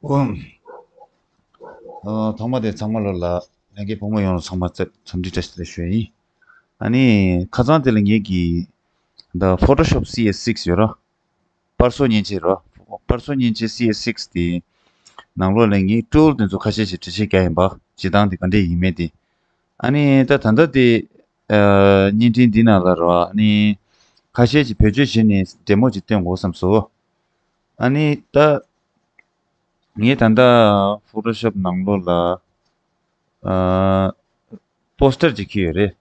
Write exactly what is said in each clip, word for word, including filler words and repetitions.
ཨོ། ཨ། ཐོག་མ་དེ་ཚང་མ་ལོ་ལ་ལྷན་རྒྱས་ཕོ་མོ་ཡོངས་ལ་ཚང་མ་འཚམས་འདྲི་བཀྲ་ཤིས་བདེ་ལེགས་ཞུ་ཡ་ཡིན། ཨ་ནི་ཁ་སང་དེ་ལ་ངེད་ཀྱིས་ད་Photoshop C S six ཡོད་ར། པར་བཟོ་མཉེན་ཆས་ར། པར་བཟོ་མཉེན་ཆས་C S six དེ་ནང་ལོགས་ལ་ངས་ཊུལ་དེ་ཚོ་ཁ་ཤས་ཤིག་འགྲེལ་བཤད་རྒྱག་ཡིན་པ། བྱེད་སྟངས་དེ་ག་འདྲས་ཡིན་མིན་དེ། ཨ་ནི་ད་ད་ལྟ་དེ་ཨ། བརྙན་འཕྲིན་འདི་ནང་ལ་ར། ཨ་ནི་ཁ་ཤས་ཤིག་བེད་སྤྱོད་བྱས་ནས་ཌེ་མོ་ཅིག་སྟོན་དགོས་བསམ་སོང་། ཨ་ནི་ད་ངས་ད་ལྟ་Photoshop ནང་ལོགས་ལ་ཨ། པོ་སི་ཊར་ཅིག་འཁྱེར་ཡོད་རེད།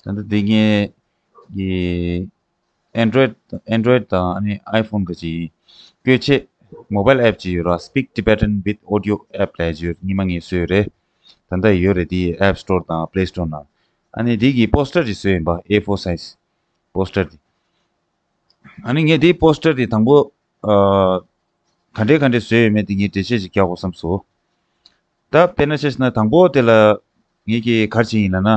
ད་ལྟ་འདི་ངའི་གི་Android Android དང་ཨ་ནི་iPhone གི་ཅིག་བཀོལ་ཆས་མོ་བཱལ་ཨེབ་ཅིག་ཡོད་ར། Speak Tibetan with Audio app ལབ་ཅིག་ཡོད། སྔོན་མ་ངས་བཟོས་ཡོད་རེད། ད་ལྟ་ཡོད་རེད། དེ་App Store དང་Play Store ནང་། ཨ་ནི་འདི་གི་པོ་སི་ཊར་ཅིག་བཟོས་ཡིན་པ། A four size པོ་སི་ཊར་དེ། ཨ་ནི་ངས་དེའི་པོ་སི་ཊར་དེ་དང་པོ་ཨ། ག་འདྲས་ག་འདྲས་བཟོས་ཡོད་མེད་དེ་ངས་འགྲེལ་བཤད་ཅིག་རྒྱག་དགོས་བསམ་སོང་། ད་དཔེར་ན་ཆ་བཞག་ན་དང་པོ་དེ་ལ་ངས་ཀྱིས་ག་རེ་བྱས་ཡིན་ལབ་ན།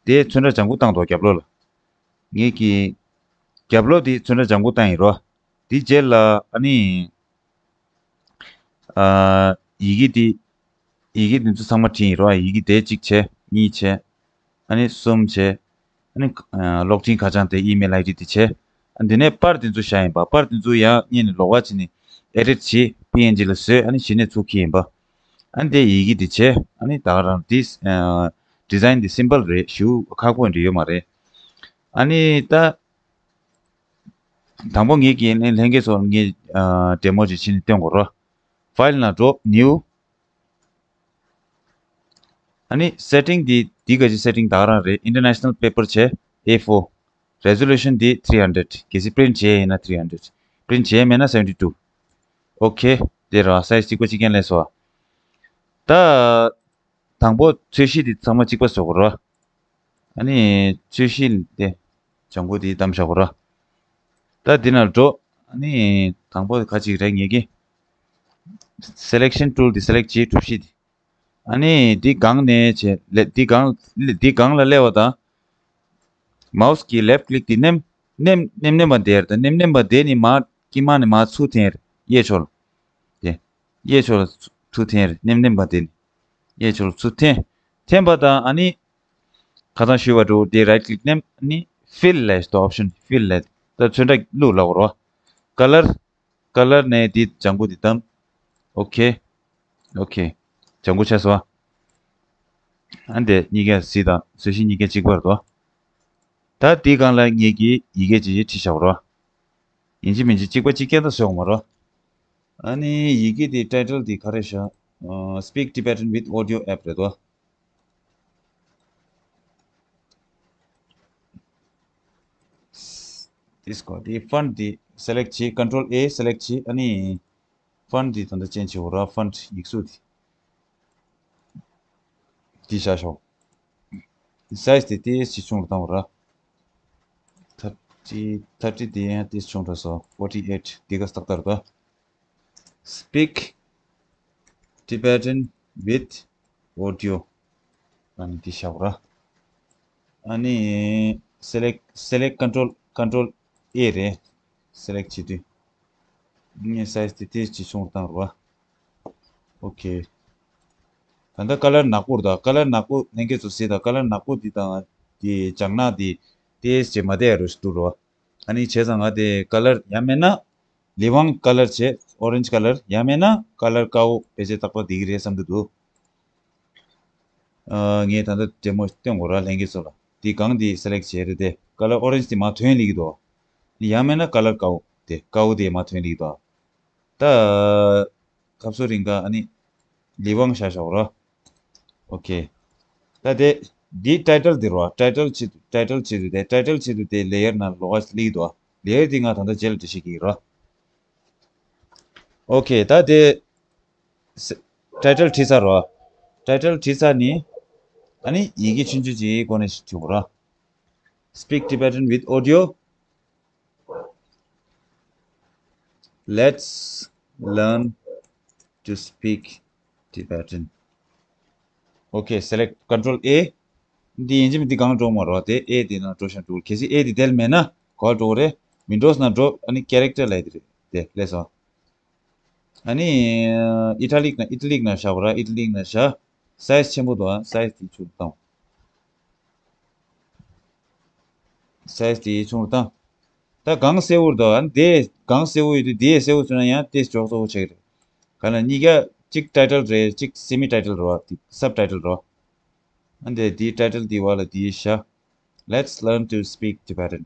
དེ་ཚོན་ཁྲ་ལྗང་གུ་བཏང་འདུག་རྒྱབ་ལོགས་ལ། ངས་ཀྱིས་རྒྱབ་ལོགས་དེ་ཚོན་ཁྲ་ལྗང་གུ་བཏང་ཡིན་རོ། དེ་རྗེས་ལ་ཨ་ནི། ཨ། ཡི་གེ་འདི། ཡི་གེ་འདི་ཚོ་ཚང་མ་བྲིས་ཡིན་རོ། ཡི་གེ་དེ་གཅིག་བྱས། གཉིས་བྱས། ཨ་ནི་གསུམ་བྱས། ཨ་ནི་ཨ། གློག་འཕྲིན་ཁ་བྱང་དེ་ཨི་མེལ་ཨའི་ཌི་དེ་བྱས། ཨ། འདི་ནས་པར་དེ་ཚོ་བཞག་ཡིན་པ། པར་དེ་ཚོ་ཡང་སྔོན་ནས་ལོགས་ཀ་བྱས་ནས་ཨེ་ཌིཊ་བྱས། པི་ཨེན་ཇི་ལ་བཟོས། ཨ་ནི་གཞི་ནས་ཚུར་འཁྱེར་ཡིན་པ། ཨ་ནི་དེ་ཡི་གེ་དེ་བྱས། ཨ་ནི་ད་ག་རང་དེ་ཨ། ཌི་ཛའིན་དེ་སིམ་པལ་རེད། ཞེ་པོ་ཁག་པོ་འདྲ་ཡོད་མ་རེད། ཨ་ནི་ད། དང་པོ་ངེད་ཀྱིས་ལྷན་རྒྱས་ཚོར་ངས་ཨ། ཌེ་མོ་ཅིག་བྱས་ནས་སྟོན་དགོས་རོ། ཕའིལ་ནང་འགྲོ། ནིའུ། ཨ་ནི་སེ་ཊིང་འདི། འདི་ག་ཅི་སེ་ཊིང་ད་ག་རང་རེད། International Paper བྱས། A four། Resolution འདི་three hundred། གལ་སྲིད་པི་རིན་ཊི་བྱས་ཡིན་ན་three hundred། པི་རིན་ཊི་བྱས་མེད་ན་seventy two། ཨོ་ཁེ། དེ་ར། སའིཛ་གཅིག་པ་གཅིག་རྐྱང་ལས་སོ། ད། དང་པོ་ཚོས་གཞི་འདི་ཚང་མ་གཅིག་པ་བཟོ་དགོས་ར། ཨ་ནི་ཚོས་གཞི་དེ་ལྗང་གུ་དེ་བདམས་བཞག་དགོས་ར། ད་འདི་ནང་འགྲོ། ཨ་ནི་དང་པོ་ག་ཅིག་རེད། ངེད་ཀྱི་སེ་ལེག་ཤན་ཊུལ་དེ་སེ་ལེག་བྱེད། གྲུ་བཞི་དེ། ཨ་ནི་འདི་སྒང་ནས་བྱས། ལས་འདི་སྒང་འདི་སྒང་ལ་སླེབས་པ་དང་། མའོ་སི་གི་ལེཕ་ཊི་ཀི་ལིག་དེ་མནན། མནན་མནན་མནན་པ་དེ་རེད། ད་མནན་མནན་པ་དེ་ནི་མར་དཀྱིལ་མ་ནས་མར་ཚུར་འཐེན་རེད། གཡས་ཕྱོགས་ལ། དེ། གཡས་ཕྱོགས་ལ་ཚུར་འཐེན་རེད། མནན་མནན་པ་དེ་ནི། གཡས་ཕྱོགས་ལ་ཚུར་འཐེན། འཐེན་པ་དང་ཨ་ནི། ཁ་སང་ཞུས་པ་འདྲ་བོ་དེ་རའིཊ་ཀི་ལིག་མནན། ཨ་ནི་ཕིལ་ལབ་ཡས་ཤིག་འདུག་ཨོབ་ཤན་ཕིལ་ལབ། ད་ཚོན་ཁྲ་བླུགས་ལབ་དགོས་རེད་པ། ཀ་ལར། ཀ་ལར་ནས་དེ་ལྗང་གུ་དེ་བདམས། ཨོ་ཁེ། ཨོ་ཁེ། ལྗང་གུ་ཆགས་སོང་ཨ། ཨ་འདི་གཉིས་ཀ་གཟིགས་དང་། ཚོས་གཞི་གཉིས་ཀ་གཅིག་པ་རེད་དོ། ད་དེའི་སྒང་ལ་ངེད་ཀྱིས་ཡི་གེ་ཅིག་བྲིས་བཞག་རོ། ཡིན་གཅིག་མིན་གཅིག་གཅིག་པ་གཅིག་རྐྱང་ད་བཟོས་ཡོང་མ་རོ། ཨ་ནི་ཡི་གེ་དེ་ཊའི་ཊལ་དེ་ག་རེ་བཞག་ཨ། Speak Tibetan with Audio app རེད་དོ། དེ་སྐོར་དེ་ཕོན་ཊི་དེ་སེ་ལེག་བྱེད། ཀོན་ཊོལ་ཨེ་སེ་ལེག་བྱེད། ཨ་ནི་ཕོན་ཊི་དེ་ད་ལྟ་ཅེན་ཇི་བྱེད་དགོས་ར། ཕོན་ཊི་ཡིག་གཟུགས་དེ། དེ་བཞག་ཤོག་སའིཛ་དེ་ཏོག་ཙམ་ཆུང་རུ་བཏང་བ་ར། ཐར་ཊི། ཐར་ཊི་དེ་ཡང་ཏོག་ཙམ་ཆུང་དྲགས་སོང་། ཕོར་ཊི་ཨེཊ། དེ་ག་ཏག་ཏག་རེད་དོ། Speak Tibetan with Audio ཨ་ནི་དེ་བཞག་ར། ཨ་ནི་སེ་ལེག་སེ་ལེག་ཀོན་ཊོལ། ཀོན་ཊོལ་ཨེ་རེད། སེ་ལེག་བྱེད་དུས། ངས་སའིཛ་དེ་ཏོག་ཙམ་ཆུང་རུ་བཏང་ར། ཨོ་ཁེ། ད་ལྟ་ཀ་ལར་ནག་པོ་རེད་དོ། ཀ་ལར་ནག་པོ་ལྷན་རྒྱས་ཚོ་གཟིགས་དང་། ཀ་ལར་ནག་པོ་འདི་དང་དེ་ལྗང་ནག་འདི་ཏོག་ཙམ་མ་བདེ་ཡ་རུ་འདུག་རོ། ཨ་ནི་བྱས་ཙང་ང་དེ་ཀ་ལར་ཡང་མིན་ན་ལི་ཝང་ཀ་ལར་བྱས། ཨོ་རེན་ཇི་ཀ་ལར། ཡང་མིན་ན་ཀ་ལར་དཀར་པོ་བེད་སྤྱོད་བཏང་པ་འགྲིག་གི་རེད་བསམ་གྱི་འདུག་ཨ། ངས་ད་ལྟ་ཌེ་མོ་སྟོན་དགོས་ར་ལྷན་རྒྱས་ཚོ་ལ། འདི་སྒང་འདི་སེ་ལེག་བྱས་རེད་དེ། ཀ་ལར་ཨོ་རེན་ཇི་འདི་མར་ཐོན་སླེབས་ཀྱི་འདུག་ཡང་མིན་ན་ཀ་ལར་དཀར་པོ་དེ། དཀར་པོ་དེ་མར་ཐོན་སླེབས་ཀྱི་འདུག་ད་སྐབས་སུ་རིང་ག་ཨ་ནི་ལི་ཝང་བཞག་བཞག་རོ། ཨོ་ཁེ། ད་དེ་འདི་ཊའི་ཊལ་འདི་རོ། ཊའི་ཊལ་ཆེད་དུ། ཊའི་ཊལ་ཆེད་དུ་དེ། ཊའི་ཊལ་ཆེད་དུ་དེ་ལེ་ཡར་ནང་ལོགས་ཀ་སླེབས་ཀྱི་འདུག་ལེ་ཡར་འདི་ང་ད་ལྟ་རྗེས་ལ་འགྲེལ་བཤད་རྒྱག་གི་རོ། ཨོ་ཁེ། ད་དེ་ཊའི་ཊལ་བྲིས་ཚར་རོ། ཊའི་ཊལ་བྲིས་ཚར་ནི། ཨ་ནི་ཡི་གེ་ཆུང་ཆུང་ཅིག་སྒང་ནས་ཞིག་བྲིས་དགོས་རོ། Speak Tibetan with Audio. Let's learn to speak Tibetan. Okay, select control A. འདི་ཡིན་གཅིག་མིན་འདི་སྒང་འགྲོ་མ་རོགས། དེ་ཨེ་དེ་ནང་འགྲོ་ཤག་འགྲོ། གལ་སྲིད་ཨེ་དེ་དེ་ལ་མེད་ན་ག་པར་འགྲོ་དགོས་རེད། ཝིན་ཌོ་སི་ནང་འགྲོ། ཨ་ནི་ཀེ་རེག་ཊར་ལབ་ཡ་དེ་རེད། དེ་སླེབས་སོང་། ཨ་ནི་ཨི་ཊ་ལིག་ན་ཨི་ཊ་ལིག་ན་བཞག་པ་ར། ཨི་ཊ་ལིག་ན་བཞག་སའི་ཛི་ཆེན་པོ་འདུག་ཨ། སའི་ཛི་དེ་ཆུང་རུ་བཏང་། སའི་ཛི་དེ་ཆུང་རུ་བཏང་། ད་གང་གསལ་བོར་འདུག་ཨ། དེ་གང་གསལ་བོ་ཡོད་དུས་དེ་གསལ་བོ་བཟོས་ན་ཡང་དེ་ཇོག་ཚོགས་པོ་ཆགས་ཀྱི་རེད། གང་ལ་གཉིས་ཀ་གཅིག་ཊའི་ཊལ་རེད། གཅིག་སེ་མི་ཊའི་ཊལ་རེད་བ། དེ་སབ་ཊའི་ཊལ་རེད་བ། ཨ་འདི་དེའི་ཊའི་ཊལ་དེའི་བར་ལ་དེའི་བཞག Let's learn to speak Tibetan.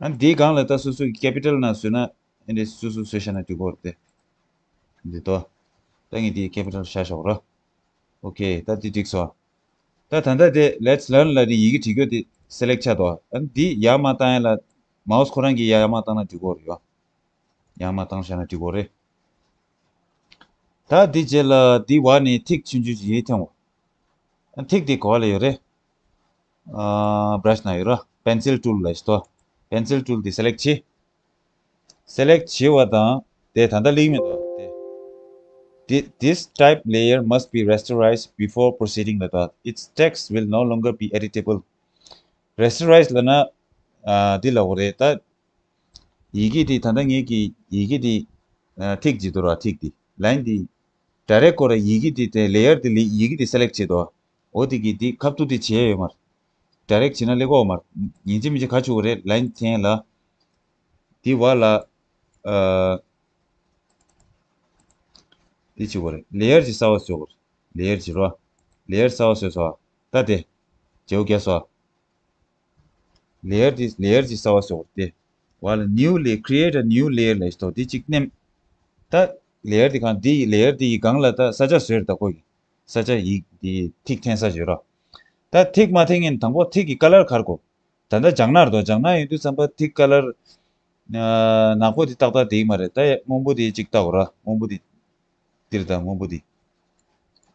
ཨ་འདིའི་སྒང་ལ་ད་སོ་སོའི་ཀེ་པི་ཊལ་ནང་བཟོས་ན་ཨ་འདི་སོ་སོ་བཟོས་བཞག་ན་འགྲིག་གི་རེད་དེ། འདི་དོ། ད་ངས་འདི་ཀེ་པི་ཊལ་བཞག་ཞོག་ར། ཨོ་ཁེ། ད་འདི་འགྲིག་སོང་། ད་ད་ལྟ་དེ་Let's learn ལབ་དེ་ཡི་གེ་བྲིས་རྒྱུ་དེ་སེ་ལེག་ཆགས་འདུག་ཨ་འདི་ཡར་མར་བཏང་ཡ་ལ་མའོ་སི་ཁོ་རང་གིས་ཡར་མར་བཏང་ན་འགྲིག་གི་རེད་ཡོ། ཡར་མར་བཏང་བཞག་ན་འགྲིག་གི་རེད། ད་འདི་རྗེས་ལ་འདི་བར་ནས་ཐིག་ཆུང་ཆུང་ཅིག་འཐེན་འོ། ཐིག་འདི་ག་པ་ལ་ཡོད་རེད། ཨ་བྷ་ར་ཤི་ནང་ཡོད་ར། པེན་སིལ་ཊུལ་ལབ་ཞིག་འདུག་པེན་སིལ་ཊུལ་འདི་སེ་ལེག་བྱེད། སེ་ལེག་བྱེད་པ་དང་དེ་ད་ལྟ་ལེགས་མི་འདུག་དེ། Thi- This type layer must be rasterized before proceeding ལབ་འདུག Its text will no longer be editable. རེ་སི་ཊ་རའི་ཛི་ལབ་ན་ཨ་འདི་ལབ་དགོས་རེད་ད། ཡི་གེ་འདི་ད་ལྟ་ངེད་ཀྱི་ཡི་གེ་འདི་ཨ་ཐིག་ཅིག་འདུག་ར། ཐིག་འདི་ལའིན་འདི་ཌའི་རེག་ཀོ་ར་ཡི་གེ་འདི་དེ་ལེ་ཡར་འདི་ལི་ཡི་གེ་འདི་སེ་ལེག་བྱེད་དོ། འོ་འདི་གི་འདི་ཁ་ཐུག་འདི་བྱས་ཡོད་མ་རེད། ཌའི་རེག་བྱེད་ན་ལེགས་གོ་མ་རེད། ཡིན་གཅིག་མིན་གཅིག་ག་ཆུ་གོ་རེད། ལའིན་འཐེན་ལ་འདི་བ་ལ་ཨ་འདི་ཆུ་གོ་རེད། ལེ་ཡར་གྱི་གསར་བ་བཟོ་དགོས་རེད། ལེ་ཡར་གྱི་རོ། ལེ་ཡར་གསར་བ་བཟོས་སོ། ད་དེ་བྱེའུ་རྒྱ་སོ། ལེ་ཡར་འདི་ལེ་ཡར་འདི་གསར་བ་བཟོ་དགོས་ཏེ། བ་ལ་new layer, create a new layer ལབ་ཞིག་འདུག་འདི་གཅིག་མནན། ད་ལེ་ཡར་འདི་གང་འདི་ལེ་ཡར་འདི་ཡི་སྒང་ལ་ད་ས་ཆ་བཟོས་རེད་ད་ཁོ་གི། ས་ཆ་ཡི་འདི་ཐིག་འཐེན་ས་བཟོས་ར། ད་ཐིག་མ་འཐེན་ངེས་དང་པོ་ཐིག་གི་ཀ་ལར་ག་རེ་དགོས། ད་ལྟ་ལྗང་ནག་རེད་དོ། ལྗང་ནག་ཡོད་དུས་ཙམ་པ་ཐིག་ཀ་ལར་ནག་པོ་འདི་ཏག་ཏག་འདི་མ་རེད། ད་སྔོན་པོ་འདི་གཅིག་ལྟ་དགོས་ར། སྔོན་པོ་འདི་འདིར་ད་སྔོན་པོ་འདི།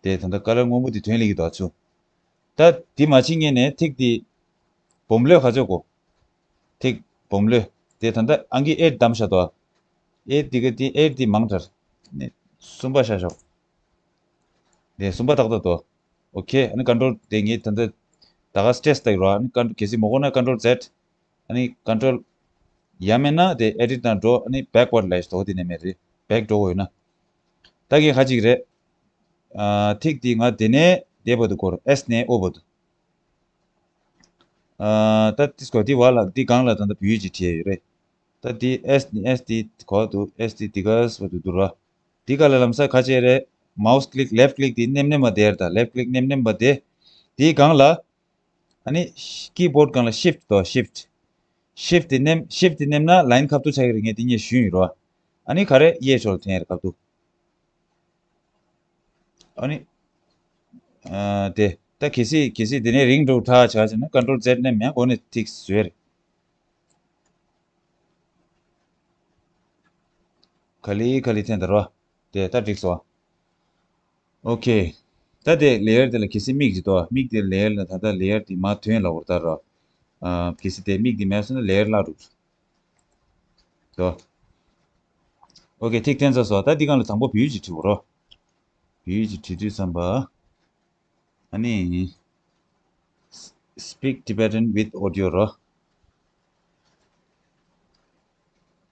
དེ་ད་ལྟ་ཀ་ལར་སྔོན་པོ་འདི་ཐོན་ལེ་གི་འདུག་ཨ་ཆུ། ད་འདི་མ་ཕྱིན་ངེས་ནས་ཐིག་འདི་སྦོམ་ལོས་ག་ཚོད་དགོས། ཐིག་སྦོམ་ལོས། དེ་ད་ལྟ་ཨང་ཀི་ཨེཊ་བདམས་བཞག་འདུག་ཨ། ཨེཊ་འདི་ག་འདི་ཨེཊ་འདི་མང་དྲགས། ནས་གསུམ་པ་བཞག་ཞོག་དེ་གསུམ་པ་ཏག་ཏག་འདུག་ཨོ་ཁེ། ཨ་ནི་ཀོན་ཊོལ་དེ་ངས་ད་ལྟ་ད་ག་སི་ཊེ་ཊི་སི་ལྟ་གི་རོགས། ཨ་ནི་ཀོན་གལ་སྲིད་མ་གོ་ན་ཀོན་ཊོལ་ཛེཌ། ཨ་ནི་ཀོན་ཊོལ་ཡ་མེད་ན་དེ་ཨེ་ཌིཊ་ནང་འགྲོ། ཨ་ནི་བེག་ཝརཌ་ལབ་ཞིག་འདུག་དེ་ནས་མེད་རེད། བེག་འགྲོ་དགོས་ཡོད་ན། ད་གིན་ཁ་ཅིག་རེད། ཨ་ཐིག་འདི་ང་དེ་ནས་དེ་བར་དུ་འཁོར། ཨེས་ནས་ཨོ་བར་དུ། ཨ་ད་ཏིས་ཀོ་འདི་བ་ལ་འདི་སྒང་ལ་ད་ལྟ་བོ་ཡུ་ཅིག་བྲིས་ཡོད་རེད། ད་འདི་ཨེས་ནི་ཨེས་འདི་གོ་འདུག་ཨེས་འདི་འདི་ག་བར་དུ་འདུག་ར། འདི་ག་ལ་ལམ་སང་ཁ་ཅིག་རེད། མའོ་སི་ཀི་ལིག་ལེཕ་ཀི་ལིག་འདི་མནན་མནན་པ་དེར་ད་ལེཕ་ཀི་ལིག་མནན་མནན་པ་དེ། འདིའི་སྒང་ལ་ཨ་ནི་ཀི་བོརྡ་སྒང་ལ་ཤིཕ་ཊི་དོ། ཤིཕ་ཊི། ཤིཕ་ཊི་དེ་མནན། ཤིཕ་ཊི་དེ་མནན་ན་ལའིན་ཁ་ཐུག་ཆགས་ཀྱི་རེད། ངས་དེ་ངས་ཞུས་ཡིན་རོ། ཨ་ནི་ག་རེ་གཡས་ཕྱོགས་ལ་འཐེན་ཡ་རེད་ཁ་ཐུག་ཨ་ནི། ཨ་དེ་ད་གལ་སྲིད་གལ་སྲིད་དེ་ནས་རིང་འགྲོ་དྲག་ཆགས་བྱས་ན་ཀོན་ཊོལ་ཛེཌ་མནན་ཡང་འགོ་ནས་ཐིག་བཟོས་རེད། ག་ལེ་ག་ལེ་འཐེན་ད་རོ། དེ་ད་འགྲིག་སོང་། ཨོ་ཁེ། ད་དེ་ལེ་ཡར་དེ་ལ་གལ་སྲིད་མིག་ཅིག་འདུག་མིག་དེ་ལེ་ཡར་ལ་ད་ལྟ་ལེ་ཡར་དེ་མར་ཐོན་ལབ་པ་རེད་ད་རོ། ཨ་གལ་སྲིད་དེ་མིག་དེ་མེད་སོང་ན་ལེ་ཡར་བརླག་འགྲོ། འདུག་ཨོ་ཁེ། ཐིག་འཐེན་ཚར་སོང་། ད་འདི་སྒང་ལ་དང་པོ་བོ་ཡུ་ཅིག་བྲིས་དགོས་རོ། བོ་ཡུ་ཅིག་བྲིས་དུས་ཙམ་པ། ཨ་ནི། Speak Tibetan with audio རོ།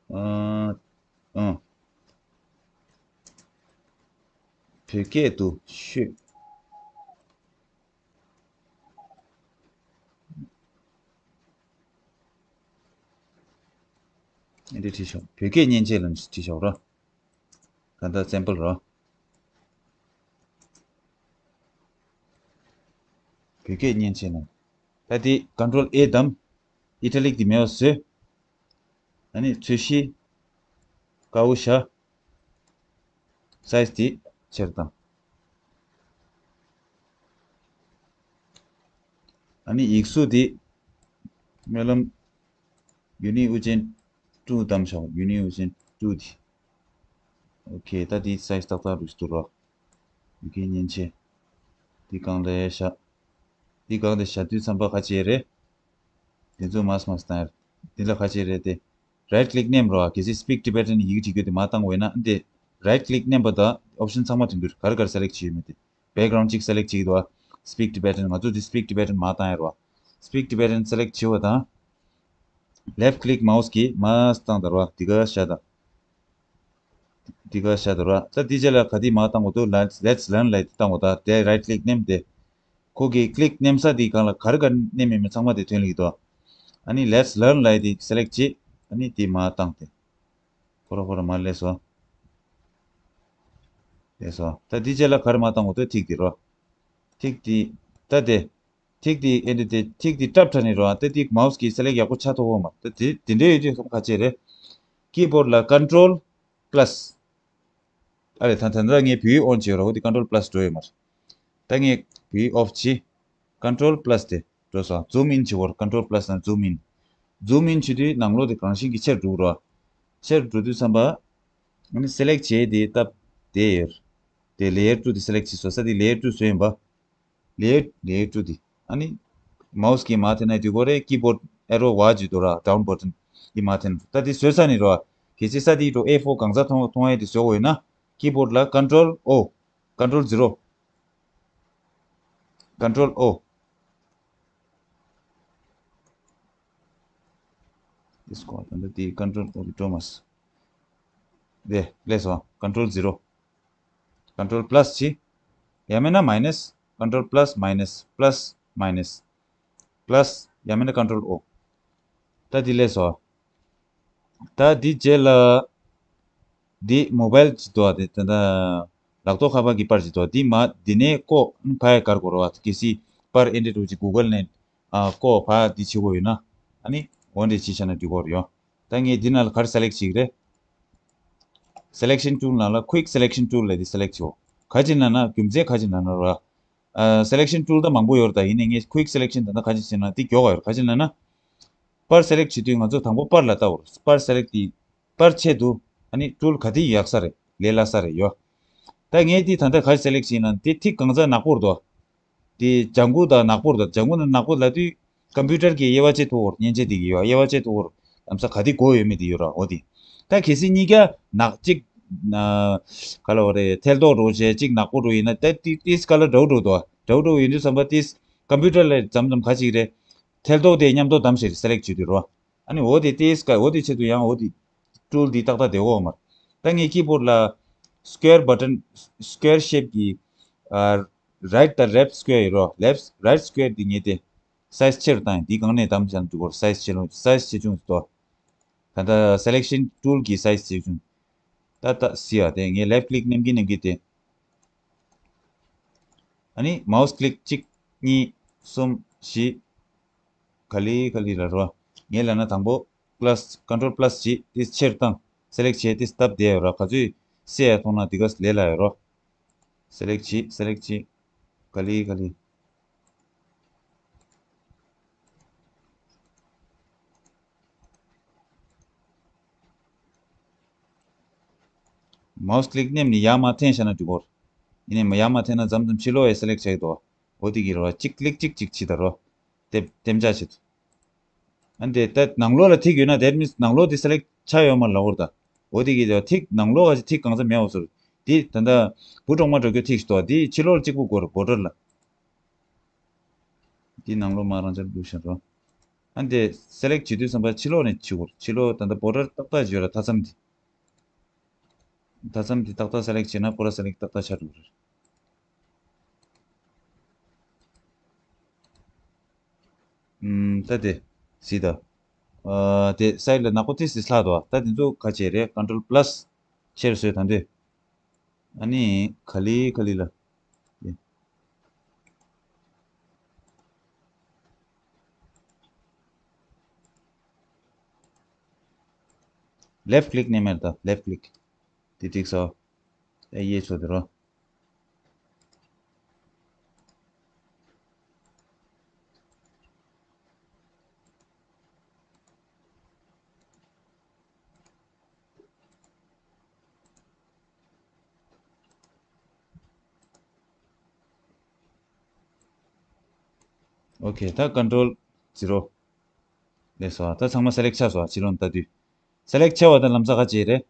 ཨ། ཨ། བོད་སྐད་དུ་ཤོད། འདི་བྲིས་ཤོག་བོད་སྐད་མཉེན་ཆས་ལ་བྲིས་ཤོག་རོ། ད་ལྟ་སེམ་པལ་རོ། བོད་སྐད་མཉེན་ཆས་ནང་། ད་དེ་ཀོན་ཊོལ་ཨེ་བདམས། ཨི་ཊ་ལིག་དེ་མེད་པ་བཟོས། ཨ་ནི་ཚོས་གཞི། དཀར་པོ་བཞག་སའི་ཛི་དེ་ཆེར་བཏང་། ཨ་ནི་ཡིག་གཟུགས་དེ། སྨོན་ལམ། ཡུན་ནི་དབུ་ཅན་ཀྲུའུ་བདམས་ཤོག་ཡུན་ནི་དབུ་ཅན་ཀྲུའུ་དེ། ཨོ་ཁེ། ད་འདི་སའི་ཛི་ཏག་ཏག་རུ་ཞིག་འདུག་རོ། ཡི་གེ་མཉེན་ཆས། འདི་སྒང་ལ་བཞག་འདི་སྒང་དེ་བཞག་དུས་ཙམ་པ་ཁ་ཅིག་རེད། འདི་ཚོ་མར་མར་བཏང་ཡ་རེད། འདི་ལ་ཁ་ཅིག་རེད་དེ། རའིཊ་ཀི་ལིག་མནན་རོགས། གལ་སྲིད་སི་པིག་ཊི་བེ་ཊན་ཡི་གེ་བྲིས་རྒྱུ་དེ་མར་བཏང་དགོས་ན་འདི། རའིཊ་ཀི་ལིག་མནན་པ་དང་ཨོབ་ཤན་ཚང་མ་ཐོན་གྱི་རེད། ག་རེ་ག་རེ་སེ་ལེག་བྱེད་ཡོད་མེད་དེ། བེག་གྷ་རའུན་ཌི་གཅིག་སེ་ལེག་བྱེད་ཀྱི་འདུག་བ། སི་པིག་ཊི་བེ་ཊན། ང་ཚོ་འདི་སི་པིག་ཊི་བེ་ཊན་མར་བཏང་ཡ་རོགས། སི་པིག་ཊི་བེ་ཊན་སེ་ལེག་བྱེད་པ་དང་། ལེཕ་ཊི་ཀི་ལིག་མའོ་སི་གིས་མར་བཏང་ད་རོགས། འདི་ག་བཞག་དང་། འདི་ག་བཞག་འདུག་ར། ད་འདི་རྗེས་ལ་ག་དེ་མར་བཏང་དགོས་འདུག let's let's learn ལབ་དེ་བཏང་དགོས། ད་དེ་right click མནན་ཏེ། ཁོ་གི་click མནན་ས་དེའི་སྒང་ལ་ག་རེ་ག་མནན་མེད་མེད་ཚང་མ་དེ་ཐོན་ལེ་གི་འདུག་ཨ་ནི་let's learn ལབ་དེ་select བྱེད། ཨ་ནི་དེ་མར་བཏང་སྟེ། ཁོ་ར་ཁོ་ར་མར་སླེབས་སོང་། སླེབས་སོང་། ད་འདི་རྗེས་ལ་ག་རེ་མར་བཏང་དགོས་འདུག་ཐིག་དེ་རོ། ཐིག་དེ། ད་དེ། ཐིག་དེ་ཨེ་འདྲ་དེ་ཐིག་དེ་ཀྲབ་ཁྲ་ནས་རོ། ད་དེ་mouse གི་select ཡག་པོ་ཆགས་ཐུབ་ཀྱི་མ་རེད། ད་དེ་དེ་འདྲ་ཡོད་དུས་ཁ་ཆེ་རེད། keyboard ལ་control plus ཨ་རེ། ད་ད་ད་ངས་view on བྱས་རོ། འོ་དེ་control plus འགྲོ་ཡོད་མ་རེད། ད་ངས་view off བྱས། control plus དེ་འགྲོ་སོང་། zoom in བྱེད་དགོས་རེད། control plus དང་zoom in། zoom in བྱེད་དུས་ནང་ལོགས་དེ་གང་བཞིན་གྱི་ཆེར་འགྲོ་རོ། ཆེར་འགྲོ་དུས་ཙམ་པ། ཨ་ནི་select བྱས་དེ་སྟབས་བདེ་ཡོད། དེ་layer two དེ་select བྱས་སོང་། ས་དེ་layer two བཟོས་ཡིན་པ། layer layer two དེ། ཨ་ནི་mouse གིས་མར་འཐེན་ན་འགྲིག་གི་རེད། keyboard arrow bar ཅིག་འདུག་ར། down button དེ་མར་འཐེན། ད་དེ་བཟོས་ཚར་ནས་རོ། གལ་སྲིད་ས་དེའི་འགྲོ་ཨེ་ཕོར་གང་ཚ་མཐོང་མཐོང་ཡས་དེ་བཟོ་དགོས་ཡོད་ན། keyboard ལ་control O, control zero, control O this call ད་ལྟ་དེ་control O འགྲོ་མ་སོང་། དེ་སླེབས་སོང་། control zero, control plus བྱས། ཡང་མིན་ན་minus, control plus minus, plus minus, plus ཡང་མིན་ན་control O། ད་འདི་སླེབས་སོང་། ད་འདི་རྗེས་ལ། འདི་mobile ཅིག་འདུག་ཨ། དེ་ད་ལྟ་ལག་ཐོག་ཁ་པར་གྱི་པར་ཅིག་འདུག་འདི་མ་འདི་ནས་ཀོ་ཕ་ཡ་གར་དགོས་རེད་བ། གལ་སྲིད་པར་ཨེ་འདྲ་འདྲ་བོ་ཅིག་Google ནས་ཨ་ཀོ་ཕ་འདི་བྱེད་དགོས་ཡོད་ན། ཨ་ནི་འོ་འདྲ་ཅིག་བྱས་ན་འགྲིག་གི་རེད་ཡོ། ད་ངས་འདི་ནང་ལ་ག་རེ་select བྱེད་ཀྱི་རེད། selection tool ནང་ལ་quick selection tool ལབ་དེ་select བྱེད། ག་ཅི་ལབ་ན་རྒྱུ་མཚན་ག་ཅི་ལབ་ན་ར། ཨ། selection tool ད་མང་པོ་ཡོད་རེད། ད་ཡིན་ནའི་ངས་quick selection ད་ལྟ་ག་ཅི་བྱེད་ན་འདི་མགྱོགས་པ་ཡོད་རེད། ག་ཅི་ལབ་ན། པར་select བྱེད་དུས་ང་ཚོ་དང་པོ་པར་ལ་ལྟ་དགོས་རེད། པར་select དེ་པར་ཆེད་དུ་ཨ་ནི་tool ག་དེ་ཡག་ས་རེད། ལས་སླ་ས་རེད་ཡོ། ད་ངས་འདི་ད་ལྟ་ག་ཅི་select བྱེད་ན་འདི་ཐིག་གང་ཚ་ནག་པོ་རེད་དོ། དེ་ལྗང་གུ་དང་ནག་པོ་རེད། ལྗང་གུ་དང་ནག་པོ་ལབ་དུས་computer གི་དབྱེ་བ་ཕྱེ་ཐུབ་ཀྱི་རེད། མཉེན་ཆས་དེ་གི་ཡོད་དབྱེ་བ་ཕྱེ་ཐུབ་ཀྱི་རེད། ལམ་སང་ག་དེ་དགོས་ཡོད་མེད་དེ་ཡོད་ར། འོ་དེ། ད་གལ་སྲིད་གཉིས་ཀ་ནག་གཅིག་ན། ག་ལ་བ་རེད། ཐལ་མདོག་འདྲ་བོ་བྱས་གཅིག་ནག་པོ་འདྲ་བོ་ཡིན་ན་ད་ཏི་ཏིས་color འདྲ་བོ་འདྲ་བོ་འདུག་འདྲ་བོ་འདྲ་བོ་ཡིན་དུས་ཙམ་པ་ཏིས་computer ལ་མཚམས་མཚམས་ག་ཅིག་རེད། ཐལ་མདོག་དེ་མཉམ་དུ་བདམས་ཤིག་select བྱེད་དུས་རོ། ཨ་ནི་འོ་དེ་ཏིས་ཀ་འོ་དེ་ཆེད་དུ་ཡང་འོ་དེ་tool འདི་ཏག་ཏག་བསྡད་ཡོད་མ་རེད། ད་ངས་keyboard ལ་square button, square shape གི་ཨ་right དང་left square ཡོད་རོ། left, right square འདི་ངས་དེ་size ཆེ་རུ་བཏང་ཡིན། འདི་གང་ནས་བདམས་བྱས་ན་འགྲིག་གི་རེད། size ཆེ་རུ་size ཆེ་ཆུང་དོ། ད་ལྟ་selection tool གི་size ཆེ་ཆུང་། ད་ལྟ་སི་ཡ་དེ་ངས་left click མནན་གྱིན་མནན་གྱིན་དེ། ཨ་ནི་mouse click གཅིག་གཉིས་གསུམ་བཞི། ག་ལེ་ག་ལེ་ལ་རོ། ངས་ལབ་ན་དང་པོ་plus, control plus བྱས་ཏེ་ཆེར་བཏང་། select བྱས་ཏེ་སྟབས་བདེ་ཡོད་ར། ག་ཚོད་སེ་ཡ་མཐོང་ན་དེ་ག་ལས་སླ་ཡོད་རོ། select བྱས། select བྱས། ག་ལེ་ག་ལེ། mouse click མནན་ནས་ཡར་མར་འཐེན་བཞག་ན་འགྲིག་གི་རེད། ཡིན་ནའི་མ་ཡར་མར་འཐེན་ན་མཚམས་མཚམས་ཕྱི་ལོགས་ཡ་select བྱེད་ཀྱི་འདུག་འོ་དེ་གི་རོ། གཅིག་click གཅིག་གཅིག་བྱེད་ད་རོ། དེ་གཏན་འཇགས་བྱེད་དོ། ཨ་འདི་ད་ནང་ལོགས་ལ་ཐིག་ཡོད་ན་that means ནང་ལོགས་དེ་select ཆགས་ཡོད་མ་རེད་ལབ་དགོས་རེད་ད། འོ་དེ་གི་དེ་ཐིག་ནང་ལོགས་ག་ཅིག་ཐིག་གང་ས་མེད་འོ་ཟེར། དེ་ད་ལྟ་བུ་གྲོག་མ་འགྲོ་རྒྱུ་ཐིག་ཞིག་འདུག་དེ་ཕྱི་ལོགས་ལ་གཅིག་པུ་དགོས་རེད། border ལ། འདི་ནང་ལོགས་མ་རང་ཅག་བླུགས་བཞག་རོ། ཨ་འདི་select བྱེད་དུས་ཙམ་པ་ཕྱི་ལོགས་ནས་བྱེད་དགོས། ཕྱི་ལོགས་ད་ལྟ་border ཏག་ཏག་བྱེད་ཡོད་ར། མཐའ་མཚམས་འདི། མཐའ་མཚམས་འདི་ཏག་ཏག་select བྱས་ན་པུ་ར་select ཏག་ཏག་ཆགས་འགྲོ་གི་རེད། ཨུམ། ད་དེ་གཟིགས་དང་། ཨ་དེ་side ལ་ནག་པོ་ཏིས་ཏིས་ལྷག་འདུག་ད་དེ་ཚོ་ག་བྱས་རེད། control plus ཆེར་བཟོས་དང་དེ། ཨ་ནི་ག་ལེ་ག་ལེ་ལ། left click མནན་མེད་ད། left click དེ་འགྲིག་སོང་། ཨེ་ཡེ་ཆོ་དེ་རོ། okay ད་control zero སླེབས་སོང་། ད་ཚང་མ་select ཆགས་སོང་། ཕྱི་ལོགས་ལྟ་དུས་select ཆགས་པ་དང་ལམ་སང་ག་བྱེད་རེད།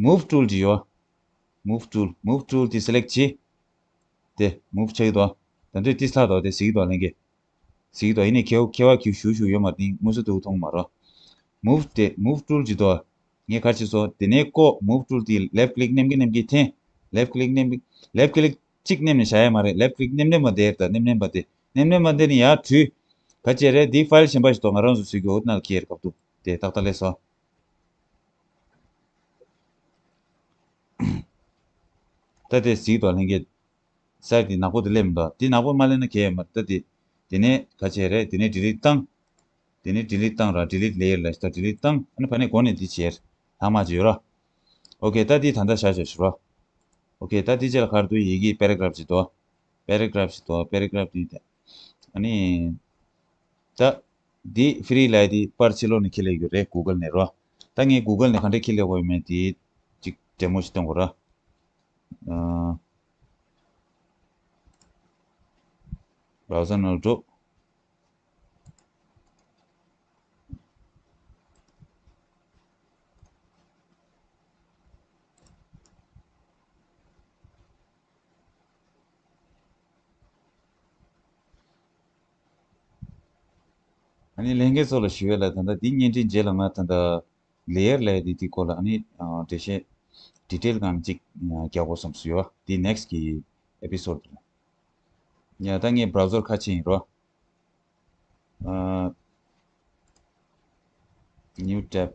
move tool ཅིག་ཡོད། move tool, move tool དེ་select བྱེད། དེ་move ཆགས་ཀྱི་འདུག་ད་དུས་ཏིས་ལྷག་འདུག་དེ་གཟིགས་ཀྱི་འདུག་ལྷན་རྒྱས། གཟིགས་ཀྱི་འདུག་ཡིན་ནའི་ཁྱེད་ཁྱེད་བ་ཁྱེད་ཞུ་ཞུ་ཡོད་མ་རེད། དེ་དངོས་སུ་ཐུག་མཐོང་མ་རེད། move དེ་move tool ཅིག་འདུག་ངས་ག་རེ་བྱས་སོང་། དེ་ནས་ཀོ་མུབ་ཊུལ་དེ་ལེབ་ཀི་ལིག་མནན་གི་མནན་གི་འཐེན། ལེབ་ཀི་ལིག་མནན་གི་ལེབ་ཀི་ལིག་གཅིག་མནན་ནས་བཞག་ཡ་མ་རེད། ལེབ་ཀི་ལིག་མནན་མནན་པ་དེ་རེད། ད་མནན་མནན་པ་དེ་མནན་མནན་པ་དེ་ནས་ཡར་བྲུས། ག་བྱས་རེད། འདི་ཕའིལ་གཞན་པ་ཞིག་འདུག་ང་རང་ཚོ་བཟོས་གི་འོ་ན་ཁྱེར་སྐབས་དུ་དེ་ཏག་ཏག་སླེབས་སོང་། ད་དེ་གཟིགས་དང་ལྷན་རྒྱས། གསར་དེ་ནག་པོ་དེ་སླེབས་མི་འདུག་དེ་ནག་པོ་མ་སླེབས་ན་གལ་ཡོད་མ་རེད། ད་དེ་དེ་ནས་ག་བྱས་རེད། དེ་ནས་ཌི་ལིཊ་བཏང་། དེ་ནས་ཌི་ལིཊ་བཏང་ར། ཌི་ལིཊ་ལེ་ཡར་ལ་ཞིག་ད་ཌི་ལིཊ་བཏང་། ཨ་ནི་ཕ་ནས་གོང་ནས་འདི་བྱས་ར། ལྷག་མ་ཅིག་ཡོད་ར། ཨོ་ཁེ། ད་འདི་ད་ལྟ་བཞག་བཞག་ཞུ་ར། ཨོ་ཁེ། ད་འདི་རྗེས་ལ་ག་རེ་འདུག་ཡི་གེ་པེ་ར་གྷ་རབ་ཅིག་འདུག་པེ་ར་གྷ་རབ་ཅིག་འདུག་པེ་ར་གྷ་རབ་འདི་དེ། ཨ་ནི། ད། འདི་ཕི་རི་ལབ་ཡ་འདི་པར་ཕྱི་ལོགས་ནས་ཁྱེར་སླེབས་ཡོད་རེད། གུ་གལ་ནས་རོ། ད་ངས་གུ་གལ་ནས་ག་འདྲས་ཁྱེར་སླེབས་དགོས་ཡོད་མེད་འདི་ཅིག་ཌེ་མོ་ཞིག་སྟོན་དགོས་ར། ཨ། བྷ་རའུ་ཟར་ནང་འགྲོ། ཨ་ནི་ལྷན་རྒྱས་ཚོ་ལ་ཞུ་ཡས་ལ། ད་ལྟ་འདི་བརྙན་འཕྲིན་རྗེས་ལ་ང་ད་ལྟ་ལེ་ཡར་ལབ་ཡ་འདི་དེའི་སྐོར་ལ་ཨ་ནི་འགྲེལ་བཤད་ཌི་ཊེལ་སྒང་ཅིག་རྒྱག་དགོས་བསམ་སོང་ཡོད། འདི་ནེག་སི་ཊི་གི་ཨེ་པི་སོ་ཌི་ལ། ཡ་ད་ངས་བྷ་རའུ་ཟར་ཁ་ཕྱེ་ཡིན་རོ། ཨ། ནིའུ་ཊེབ།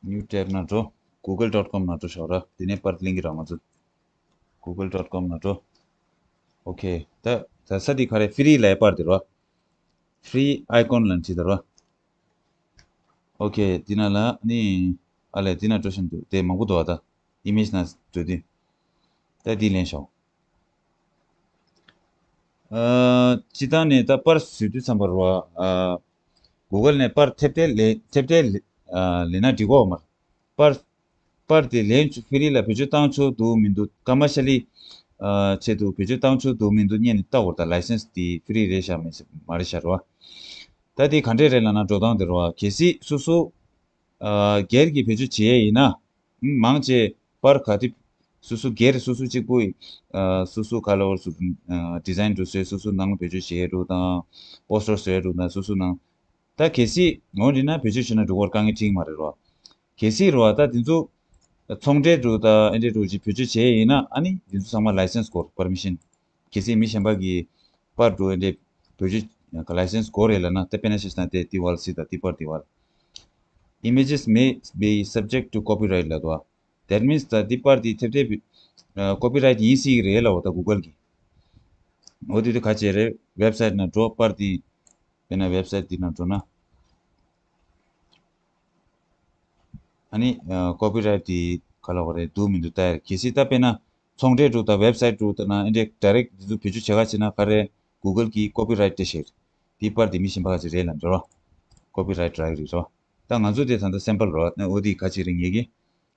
ནིའུ་ཊེབ་ནང་འགྲོ། གུ་གལ་ཌོཊ་ཀོམ་ནང་འགྲོ་ཤོག་ར། དེ་ནས་པར་ལེན་གི་ར་ང་ཚོ། གུ་གལ་ཌོཊ་ཀོམ་ནང་འགྲོ། ཨོ་ཁེ། ད་ད་ས་འདི་ག་རེ། ཕི་རི་ལབ་ཡ་པར་དེ་ར། ཕི་རི་ཨའི་ཀོན་ལ་བྲིས་ད་ར། ཨོ་ཁེ། འདི་ན་ལ་ནི། ཨ་ལས་འདི་ན་འགྲོ་བཞིན་འདུག་དེ་མང་པོ་འདུག་ཨ། ད་ཨི་མེཇ་ནང་འགྲོ་དུས། ད་འདི་ལེན་ཤོག་ཨ། སྤྱིར་བཏང་ནས་ད་པར་བཟོ་དུས་ཙམ་པ་ར། ཨ། གུ་གལ་ནས་པར་ཐེབས་ཐེབས་ལེན། ཐེབས་ཐེབས་ལེན། ཨ། ལེན་ན་འགྲིག་གོ་མ་རེད། པར། པར་དེ་ལེན་ཆོག་ཕི་རི་ལ་བེད་སྤྱོད་བཏང་ཆོག་འདུག་མི་འདུག་ཀ་མར་ཤལ་ལི། ཨ། ཆེད་དུ་བེད་སྤྱོད་བཏང་ཆོག་འདུག་མི་འདུག་སྔོན་ནས་བལྟ་དགོས་རེད། ད་ལའི་སེན་སི་དེ་ཕི་རི་རེད་ཤག་མེད་མ་རེད་ཤག་ར། ད་དེ་ག་འདྲས་རེད་ལབ་ན་འགྲོ་སྟངས་དེ་ར། གལ་སྲིད་སོ་སོ། ཨ། སྒེར་གྱི་བེད་སྤྱོད་བྱེད་ཡས་ཡིན་ན། མང་ཆེ་པར་ག་དེ། སོ་སོ་སྒེར་སོ་སོ་གཅིག་པུ། ཨ། སོ་སོ་ག་ལ་བར་སུ། ཨ། ཌི་ཛའིན་འདྲ་བཟོས། སོ་སོ་ནང་ལ་བེད་སྤྱོད་བྱེད་ཡས་འདྲ་དང་། པོ་སི་ཊར་བཟོ་ཡས་འདྲ་དང་། སོ་སོ་ནང་། ད་གལ་སྲིད་ངོ་འདི་ན་བེད་སྤྱོད་བྱས་ན་འགྲོ་གི་རེད། དཀའ་ངལ་འཕྲད་ཀྱི་མ་རེད་ར། གལ་སྲིད་ར་ད་དེ་ཚོ་ཚོང་འབྲེལ་འདྲ་དང་ཨེ་འདྲས་འདྲ་ཅིག་བེད་སྤྱོད་བྱས་ཡིན་ན། ཨ་ནི་དེ་ཚོ་ཚང་མ་ལའི་སེན་སི་དགོས་རེད། པར་མི་ཤན། གལ་སྲིད་མི་གཞན་པ་གིས་པར་འདྲ་ཨེ་འདྲས་བེད་སྤྱོད་ལའི་སེན་སི་དགོས་རེད་ལབ་ན། ད་དཔེར་ན་ཆ་བཞག་ན་དེ་དེ་བར་སྲིད་ད་དེ་པར་དེ་བར། Images may be subject to copyright ལབ་འདུག That means ད་འདི་པར་འདི་ཐེབས་ཐེབས། ཨ། ཀོ་པི་རའིཊ་ཡིན་སྲིད་ཀྱི་རེད་ལབ་འདུག་གུ་གལ་གྱིས། འོ་དེ་དུས་ག་བྱེད་རེད། ཝེབ་སའིཊ་ནང་འགྲོ། པར་འདི། དཔེར་ན་ཝེབ་སའིཊ་འདི་ནང་འགྲོ་ན། ཨ་ནི། ཨ། ཀོ་པི་རའིཊ་འདི་ག་ལབ་དགོས་རེད། འདུག་མི་འདུག་ལྟ་ཡ་རེད། གལ་སྲིད་ད་དཔེར་ན་ཚོང་འབྲེལ་འདྲ་དང་ཝེབ་སའིཊ་འདྲ་དང་ན་ཨེ་འདྲས་ཌའི་རེག་འདི་ཚོ་བེད་སྤྱོད་བྱེད་ག་བྱེད་ན་ག་རེ། གུ་གལ་གྱིས་ཀོ་པི་རའིཊ་སྤྲད་བཞག་འདི་པར་འདི་མི་གཞན་པ་ག་ཅིག་རེད་ལབ་འདྲ་བ། ཀོ་པི་རའིཊ་རག་གི་རེད་རོ། ད་ང་ཚོ་དེ་ད་ལྟ་སེམ་པལ་རོ། ཨ་ནི་འོ་དེ་ག་ཅིག་རེད། ངེད་ཀྱི་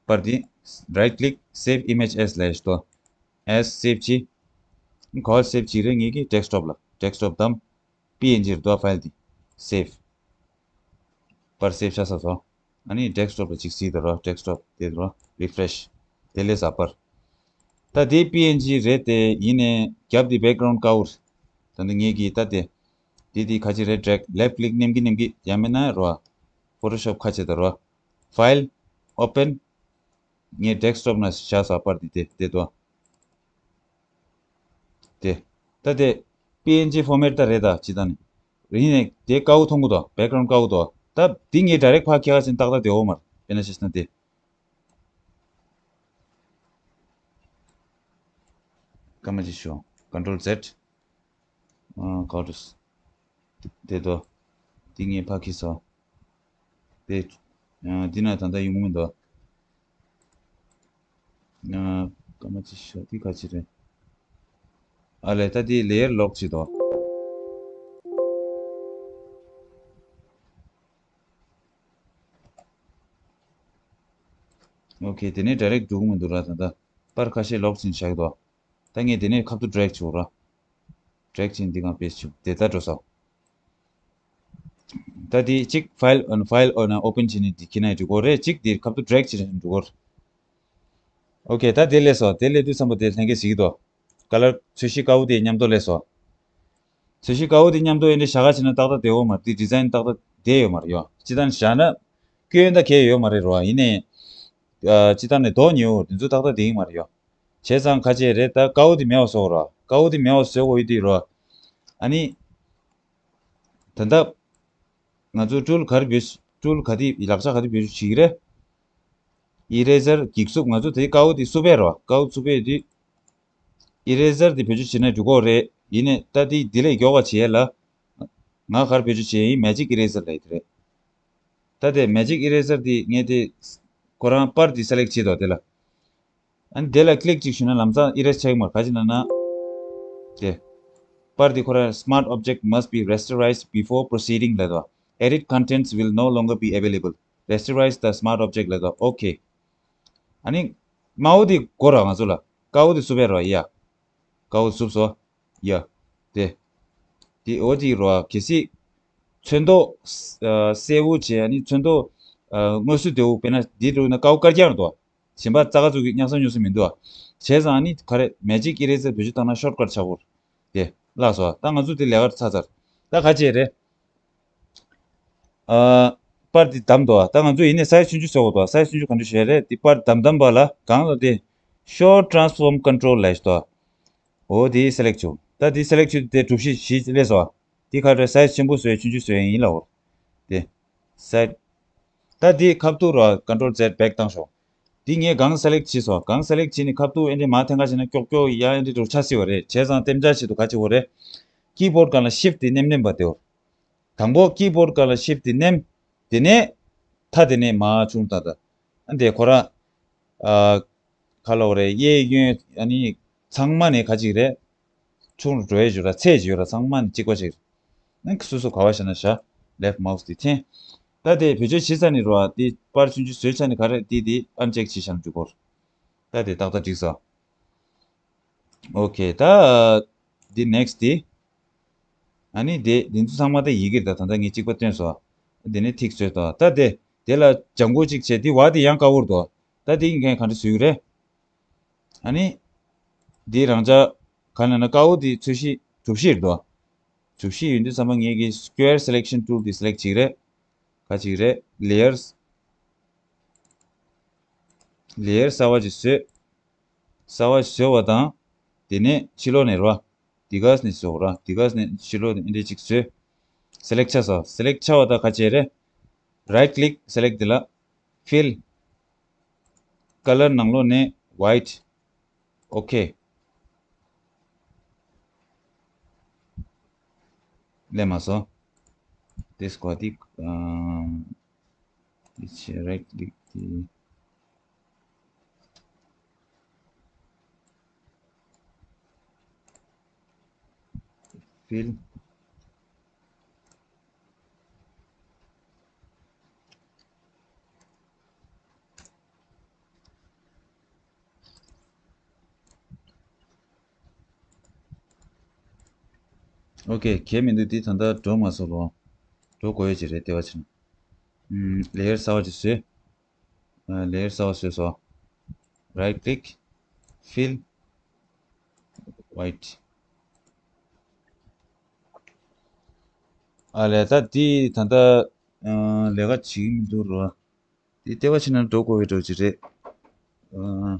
པར་འདི་right click save image as ལབ་ཞིག་འདུག As save བྱས། ག་པར་སེབ་བྱེད་རེད། ངེད་ཀྱི་ཌེ་སི་ཊོབ་ལ། ཌེ་སི་ཊོབ་དམ། པི་ཨེན་ཇི་རེད་འདུག་ཕའིལ་འདི། སེབ། པར་སེབ་ཆགས་ཚར་སོང་། ཨ་ནི་ཌེ་སི་ཊོབ་ལ་ཅིག་གཟིགས་དང་རོ། ཌེ་སི་ཊོབ་དེ་རོ། རི་ཕི་རེཤ། དེ་ལས་ཟ་པར། ད་དེ་པི་ཨེན་ཇི་རེད་དེ། ཡིན་ནའི་རྒྱབ་དེ་བེག་གྷ་རའུན་དཀར་པོ་རེད། ད་འདི་ངེད་ཀྱི་ད་དེ། དེ་དེ་ག་ཅིག་རེད། ཌི་རེག་ལེབ་ཀི་ལིག་མནན་གི་མནན་གི་ཡང་མིན་ན་རོ། ཕོ་ཊོ་ཤོབ་ཁ་ཕྱེ་དང་རོ། ཕའིལ། ཨོ་པེན། ངས་ཌེ་སི་ཊོབ་ནང་བཞག་ས་པར་འདི་དེ་དེ་དོ། དེ། ད་དེ། པི་ཨེན་ཇི་ཕོར་མེཊ་ད་རེད་ད་སྤྱིར་བཏང་ནི། ཡིན་ནའི་དེ་དཀར་པོ་མཐོང་གི་འདུག་བེག་གྷ་རའུན་དཀར་པོ་འདུག་ད་འདི་ངས་ཌའི་རེག་ཕར་འཁྱེར་ག་ཕྱིན་ཏག་ཏག་བསྡད་ཡོད་མ་རེད། དཔེར་ན་བཤད་ན་དེ། སྐར་མ་གཅིག་ཞོག Control Z། ཨ། ག་རེ། དེ་དོ། འདི་ངས་ཕར་འཁྱེར་སོང་། དེ། ཨ། འདི་ན་ད་ལྟ་ཡོང་གི་མི་འདུག་ཨ། སྐར་མ་གཅིག་ཤོག་འདི་ག་ཅིག་རེད། ཨ་ལས། ད་འདི་ལེ་ཡར་ལོག་བྱེད་དོ། ཨོ་ཁེ། དེ་ནས་ཌའི་རེག་འགྲོ་གི་མི་འདུག་ར། ད་ལྟ་པར་ཁ་ཤས་ལོག་ཕྱིན་བཞག་གི་འདུག་ད་ངས་དེ་ནས་ཁ་ཐུག་ཌི་རེག་བྱེད་དགོས་ར། ཌི་རེག་བྱས་འདི་གང་པེ་སི་ཊི་བྱེད། དེ་ལྟར་འགྲོ་ས། ད་འདི་གཅིག་ཕའིལ། ཨ། ཕའིལ་ཨ་ནི་ཨོ་པེན་བྱས་ནས་འདི་འཁྱེར་ན་འགྲིག་གི་རེད། གཅིག་འདི་ཁ་ཐུག་ཌི་རེག་བྱས་ནས་འགྲིག་གི་རེད། ཨོ་ཁེ། ད་དེ་སླེབས་སོང་། དེ་སླེབས་དུས་ཙམ་པ་དེ་ལྷན་རྒྱས་གཟིགས་ཀྱི་འདུག་ཀ་ལར་ཚོས་གཞི་དཀར་པོ་དེ་མཉམ་དུ་སླེབས་སོང་། ཚོས་གཞི་དཀར་པོ་དེ་མཉམ་དུ་ཨེ་འདྲ་བཞག་ག་ཕྱིན་ན་ཏག་ཏག་བསྡད་ཡོད་མ་རེད། དེ་ཌི་ཛའིན་ཏག་ཏག་ བསྡད་ཡོད་མ་རེད་ཡོ། སྤྱིར་བཏང་བཞག་ན་སྐྱོན་ད་གས་ཡོད་མ་རེད་རོ། ཡིན་ནའི་ཨ་སྤྱིར་བཏང་ནས་རྡོ་ཉོ་དེ་ཚོ་ཏག་ཏག་བསྡད་ཀྱི་མ་རེད་ཡོ། བྱས་ཙང་ཁ་ཆེ་རེད། ད་ཀའུ་དེ་མེད་པ་བཟོ་རོ། ཀའུ་དེ་མེད་པ་བཟོ་དགོས་ཡོད་དུས་རོ། ཨ་ནི། ད་ལྟ་ང་ཚོ་ཊུལ་ག་རེ་བེད་ཊུལ་ག་དེ་ལག་ཆ་ག་དེ་བེད་སྤྱོད་བྱེད་ཀྱི་རེད། ཨི་རེ་ཟར་འགྱིག་སུབ། ང་ཚོ་དེ་ཀའུ་དེ་སུབ་པས་རོ། ཀའུ་སུབ་པས་དུས་ཨི་རེ་ཟར་དེ་བེད་སྤྱོད་བྱེད་ན་འགྲིག་གོ་རེད། ཡིན་ནའི་ད་དེ་དེ་ལས་མགྱོགས་པ་བྱེད་ཡས་ལ་ང་ག་རེ་བེད་སྤྱོད་བྱེད་ཡིན། མེ་ཇིག་ཨི་རེ་ཟར་ལབ་ཡས་དེ་རེད། ད་དེ་མེ་ཇིག་ཨི་རེ་ཟར་དེ་ངས་དེ་ཁོ་རང་པར་དེ་སེ་ལེག་བྱེད་དོ་དེ་ལ། ཨ་ནི་དེ་ལ་ཀི་ལིག་ཅིག་ཞུས་ན་ལམ་སང་ཨི་རེ་ཟར་ཆགས་ཀྱི་མ་རེད། ག་ཅི་ན་ན། དེ། པར་དེ་ཁོ་རང་smart object must be rasterized before proceeding ལབ་དོ། Edit contents will no longer be available. Rasterize the smart object ལབ་དོ། ཨོ་ཁེ། ཨ་ནི། མའོ་དེ་གོ་ར་ང་ཚོ་ལ། ཀའུ་དེ་སུབ་པས་རོ་ཡ། ཀའུ་སུབ་སོ། ཡ། དེ། དེ་འོ་དེ་རོ་གལ་སྲིད། ཚོན་མདོག་ཨ་སེར་པོ་བྱས། ཨ་ནི་ཚོན་མདོག་ཨ་དངོས་སུ་དེའུ་དཔེར་ན་འདི་འགྲོ་ན་ཀའུ་དཀར་རྐྱང་རེད་དོ། གཞན་པ་ཙག་ག་ཙུག་གི་རྙོག་ཟ་རྙོག་ཟ་མི་འདུག་ཨ། བྱས་ཙང་ཨ་ནི་ག་རེ་མེ་ཇིག་ཨི་རེ་ཟར་བེད་སྤྱོད་བཏང་ན་ཤོཊ་ཀཊ་ཆགས་པོ་རེད། དེ་ལགས་སོ། ད་ང་ཚོ་དེ་ལས་ཀ་ཚར་ཚར། ད་ག་བྱས་རེད། ཨ། པར་འདི་བདམས་འདུག་ཨ། ད་ང་ཚོ་ཡིན་ནའི་སའི་ཛི་ཆུང་ཆུང་བཟོ་དགོས་འདུག་ཨ། སའི་ཛི་ཆུང་ཆུང་ག་འདྲ་བཟོ་ཡ་རེད། འདི་པར་བདམས་བདམས་པ་ལ་གང་ལ་དེ། Show Transform Control ལབ་ཡས་འདུག་ཨ། འོ་དེ་སེ་ལེག་བྱུང་། ད་དེ་སེ་ལེག་བྱུང་དེ་གྲུ་བཞི་བཞི་སླེབས་སོང་ཨ། དེ་ཁ་བྲལ་སའི་ཛི་ཆེན་པོ་བཟོ་ཡ་ཆུང་ཆུང་བཟོ་ཡ་ཡིན་ལབ་འོ། དེ། སའི་ཛི། ད་དེ་ཁ་ཐུག་ར་Control Z back བཏང་ཤོག། འདི་ངས་གང་སེ་ལེག་བྱས་སོང་། གང་སེ་ལེག་བྱས་ནས་ཁ་ཐུག་ཨེ་འདྲས་མར་འཐེན་ཁ་བྱས་ན་ཀྱོག་ཀྱོག་ཡ་ཨེ་འདྲས་འགྲོ་ཆགས་སྲིད་པ་རེད། བྱས་ཙང་གཏན་འཇགས་ཆེད་དུ་ག་བྱེད་དགོས་རེད། ཀི་བོར་སྒང་ལ་ཤིཕ་དེ་མནན་མནན་པ་དེའོ། དང་པོ་ཀི་བོར་སྒང་ལ་ཤིཕ་དེ་མནན། དེ་ནས་མཐའ་དེ་ནས་མར་ཆུང་ད་ད། ཨ་འདས་ཁོ་ར། ཨ། ག་ལབ་དགོས་རེད། གཡས་གཡོན་ཨ་ནི་ཚང་མ་ནས་ག་ཅིག་རེད། ཆུང་རུ་འགྲོ་ཡས་ཡོད་ར། ཚད་ཅིག་ཡོད་ར། ཚང་མ་ནས་གཅིག་པ་ཅིག་རེད། ཨ་སོ་སོ་ག་བ་བཞག་ན་བཞག། ལེཕ་མའོ་སི་དེ་འཐེན། ད་དེ་བེད་སྤྱོད་བྱེད་ས་ནས་རོ། ཨ་དེ་པར་ཆུང་ཆུང་བཟོས་ཚར་ནས་ག་རེ་དེ་དེ་ཨན་ཅེག་བྱེད་བཞག་ན་འགྲིག་གོ། ད་དེ་ཏག་ཏག་འགྲིག་སོང་། ཨོ་ཁེ། ད་འདི་ནེག་སི་ཊི་འདི། ཨ་ནི་དེ་འདི་ཚོ་ཚང་མ་ད་ཡི་གེ་རེད། ད་ད་ལྟ་ངས་གཅིག་པ་བཏོན་སོང་། དེ་ནས་ཐིག་བཟོས་དང་། ད་དེ་དེ་ལ་ལྗང་གུ་གཅིག་བྱས། དེ་བ་དེ་ཡང་དཀར་པོ་རེད་དོ། ད་དེ་ངས་ག་འདྲ་བཟོས་ཀྱི་རེད། ཨ་ནི་དེ་རང་ཅག་ག་ལབ་ན་དཀར་པོ་དེ་ཚོས་གཞི་གྲུ་བཞི་རེད་དོ། གྲུ་བཞི་ཡོད་དུས་ཙམ་པ་ངས་ཀྱི་Square Selection Tool དེ་སེ་ལེག་བྱེད་ཀྱི་རེད། ག་བྱེད་ཀྱི་རེད། ལེ་ཡར། ལེ་ཡར་གསར་པ་ཅིག་བཟོས། གསར་པ་བཟོས་པ་དང་། དེ་ནས་ཕྱི་ལོགས་ནས་རོ། དེ་ག་ནས་བཟོ་ར། དེ་ག་ནས་ཕྱི་ལོགས་ནས་འདི་འདྲ་ཅིག་བཟོས། སེ་ལེག་ཆགས་སོང་། སེ་ལེག་ཆགས་པ་དང་ག་བྱེད་རེད། རའིཊ་ཀི་ལིག་སེ་ལེག་དེ་ལ། Fill Color ནང་ལོགས་ནས་White། ཨོ་ཁེ། སླེབས་མ་སོང་། དེ་སྐོར་དེ། ཨ། དེ་བྱས་རའིཊ་ཀི་ལིག་དེ། Fill། ཨོ་ཁེ། གལ་མི་འདུག། འདི་ད་ལྟ་འགྲོ་མ་སོང་རོ། འགྲོ་དགོས་ཡོད་ཅིག་རེད། ལྟེ་བ་ཕྱིན། ཨམ། ལེ་ཡར་གསར་པ་ཅིག་བཟོས། ཨ། ལེ་ཡར་གསར་པ་བཟོས་སོང་། Right click, fill, white། ཨ་ལས། ད་འདི་ད་ལྟ། ཨ། ལས་ཀ་བྱེད་ཀྱི་མི་འདུག་རོ། འདི་ལྟེ་བ་ཕྱིན་ན་འགྲོ་དགོས་པའི་འགྲོ་གི་རེད། ཨ།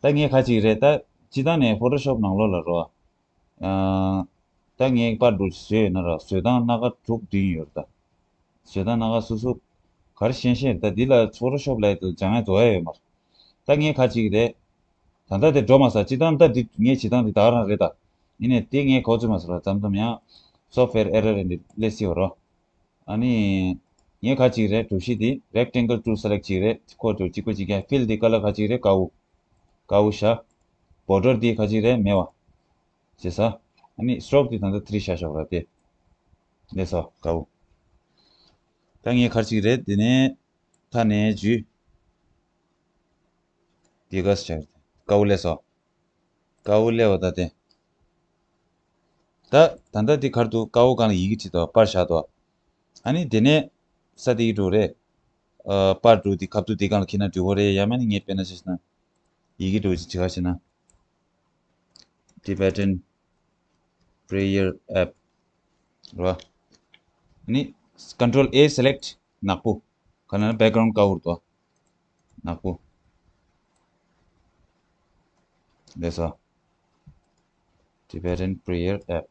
ད་ངས་ག་བྱེད་ཀྱི་རེད། ད་སྤྱིར་བཏང་ནས་Photoshop ནང་ལོགས་ལ་རོ། ཨ། ད་ངས་པར་འདྲ་བཟོས་ཡོད་ན་ར། བཟོས་སྟངས་སྣ་ཁ་དྲུག་བདུན་ཡོད་རེད་ད། བཟོས་སྟངས་སྣ་ཁ་སོ་སོ་ག་རེ་ཤེས་ཤེས་རེད། ད་འདི་ལ་Photoshop ལབ་ཡས་དེ་སྦྱང་ཡས་འགྲོ་ཡས་ཡོད་མ་རེད། ད་ངས་ག་བྱེད་ཀྱི་རེད། ད་ལྟ་དེ་འགྲོ་མ་སོང་། སྤྱིར་བཏང་ད་འདི་ངས་བྱེད་སྟངས་འདི་ད་ག་རང་རེད་ད། ཡིན་ནའི་དེ་ངས་གོ་ཚོད་མ་སོང་ར། མཚམས་མཚམས་ཡང་software error རེ་འདི་སླེབས་སྲིད་པ་རོ། ཨ་ནི། ངས་ག་བྱེད་ཀྱི་རེད། གྲུ་བཞི་དེ་rectangle tool select བྱེད་ཀྱི་རེད། ཁོ་ཚོ་གཅིག་པ་གཅིག་རྐྱང་། Fill དེ་color ག་བྱེད་ཀྱི་རེད། དཀར་པོ། དཀར་པོ་བཞག། Border དེ་ག་བྱེད་ཀྱི་རེད། མེད་པ་བྱས་སོང་། ཨ་ནི་stroke དེ་ད་ལྟ་three བཞག་ཤོག་ར་དེ། ལགས་སོ། དཀར་པོ། ད་ངས་ག་བྱེད་ཀྱི་རེད། དེ་ནས་མཐའ་ནས་འཇུས། དེ་ག་བྱེད་ཀྱི་རེད། དཀར་པོ་སླེབས་སོང་། དཀར་པོ་སླེབས་པ་ད་དེ། ད་ད་ལྟ་འདི་གར་འདུག། དཀར་པོ་སྒང་ལ་ཡི་གེ་བྲིས་འདུག། པར་བཞག་འདུག། ཨ་ནི་དེ་ནས་ས་དེ་གི་འགྲོ་རེད། ཨ། པར་འདྲ་འདི་ཁ་ཐུག་འདི་སྒང་ལ་འཁྱེར་ན་འགྲིག་གི་རེད། ཡང་མིན་ན་ངས་དཔེར་ན་བྱས་ན་ཡི་གེ་འདྲ་ཅིག་བྲིས་ཁ་བྱས་ན། Tibetan Prayer App རོ། ཨ་ནི་ Control A select ནག་པོ། ག་ན་background cover དོ། ནག་པོ། ལས་སོ། Tibetan Prayer App།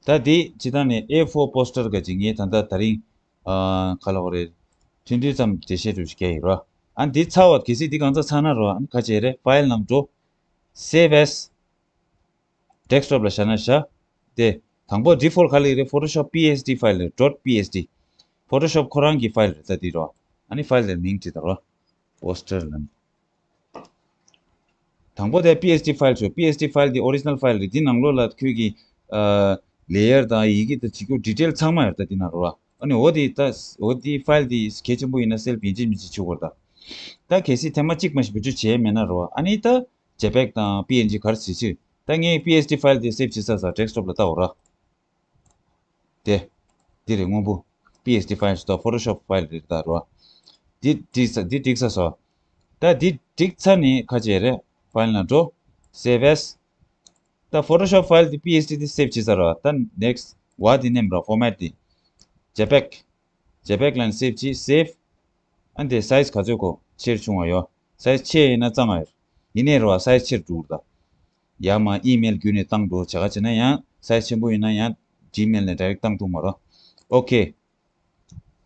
ད་འདི་སྤྱི་བཏང་ནས་A four poster ག་ཅིག་ངས་ད་ལྟ་ད་རིང་ཨ་ག་ལ་བ་རེད། ཐུང་ཐུང་ཙམ་འགྲེལ་བཤད་འགྲོ་ཞིག་རྒྱག་ཡིན་རོ། ཨ་འདི་ཚར་བ་གལ་སྲིད་འདི་གང་ཚ་ཚར་ན་རོ། ཨ་ནི་ག་ཅེ་རེད། File ནང་འགྲོ། Save as། Desktop ལ་བཞག་ན་བཞག་དེ། དང་པོ་default ག་ལ་ཡིན་རེད། Photoshop P S D file རེད། dot P S D། Photoshop ཁོ་རང་གི་file རེད། ད་འདི་རོ། ཨ་ནི་file དེ་མིང་བྲིས་ད་རོ། Poster ལ། དང་པོ་དེ་P S D file ཆོ། P S D file དེ་original file རེད། དེ་ནང་ལོགས་ལ་ཁྱོད་ཀྱི་ཨ་layer དང་ཡི་གེ་དང་བྱེད་རྒྱུ་detail ཚང་མ་ཡོད་ད་དེ་ན་རོ། ཨ་ནི་འོ་དེ་ད་འོ་དེ་file དེ་གལ་ཆེན་པོ་ཡིན་ན་save ཡིན་གཅིག་མིན་གཅིག་བྱེད་དགོས་ད། ད་གལ་སྲིད་ཐེངས་མ་གཅིག་མ་ཞིག་བེད་སྤྱོད་བྱས་མེད་ན་རོ། ཨ་ནི་ད་JPEG དང་P N G ག་རེ་བྱེད་ཕྱིར། ད་ངས་P S D file དེ་save བྱེད་ཚར་ཚར། Desktop ལ་ལྟ་འོ་ར། དེ། འདི་རེད་སྔོན་པོ། P S D file ཞིག་དང་Photoshop file རེད་ད་རོ། འདི་འགྲིག་ས་འདི་འགྲིག་ས་སོ། ད་འདི་འགྲིག་ཚར་ནི་ཁ་ཅེ་རེད། File ནང་འགྲོ། Save as། ད་Photoshop file དེ་P S D དེ་save བྱེད་ཚར་རོ། ད་next བ་དེ་ནེམ་རོ། Format དེ། JPEG། JPEG ལ་save བྱེད། Save། ཨ་འདི་size ག་ཚོད་གོ་ཆེར་ཆུང་བ་ཡོད། Size ཆེ་ཡིན་ན་གཙང་བ་ཡོད། ཡིན་ནའི་རོ་size ཆེར་འགྲོ་ད། ཡང་མ་email བརྒྱུད་ནས་བཏང་འགྲོ་བྱ་ག་བྱེད་ན་ཡང་size ཆེན་པོ་ཡིན་ན་ཡང་Gmail ནས་direct བཏང་ཐུབ་མ་རོ། Okay།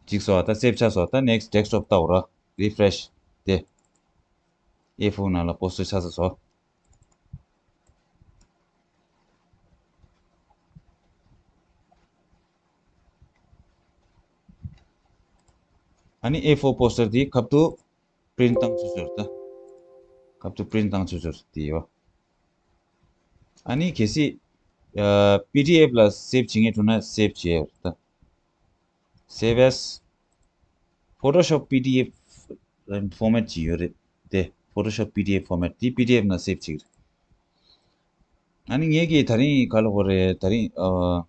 གཅིག་སོ་ད་save ཆ་སོ། ད་next desktop ལྟ་འོ་ར། Refresh དེ། A four ནང་ལ་poster ཆ་ས་སོ། ཨ་ནི་A four poster དེ་ཁབ་ཏུ་print བཏང་ཚུལ་ཟེར་ད། ཁབ་ཏུ་print བཏང་ཚུལ་ཟེར་དེ་ཡོད། ཨ་ནི་གལ་སྲིད་ཨ་P D F ལ་save བྱེད་ངེས་འགྲོ་ན་save བྱེད་ཡ་ད། Save as། Photoshop P D F format ཅིག་ཡོད་རེད་དེ། Photoshop P D F format དེ་P D F ནང་save བྱེད་ཀྱི་རེད། ཨ་ནི་ངེད་ཀྱིས་ད་རིང་ག་ལ་གོ་རེད། ད་རིང་ཨ།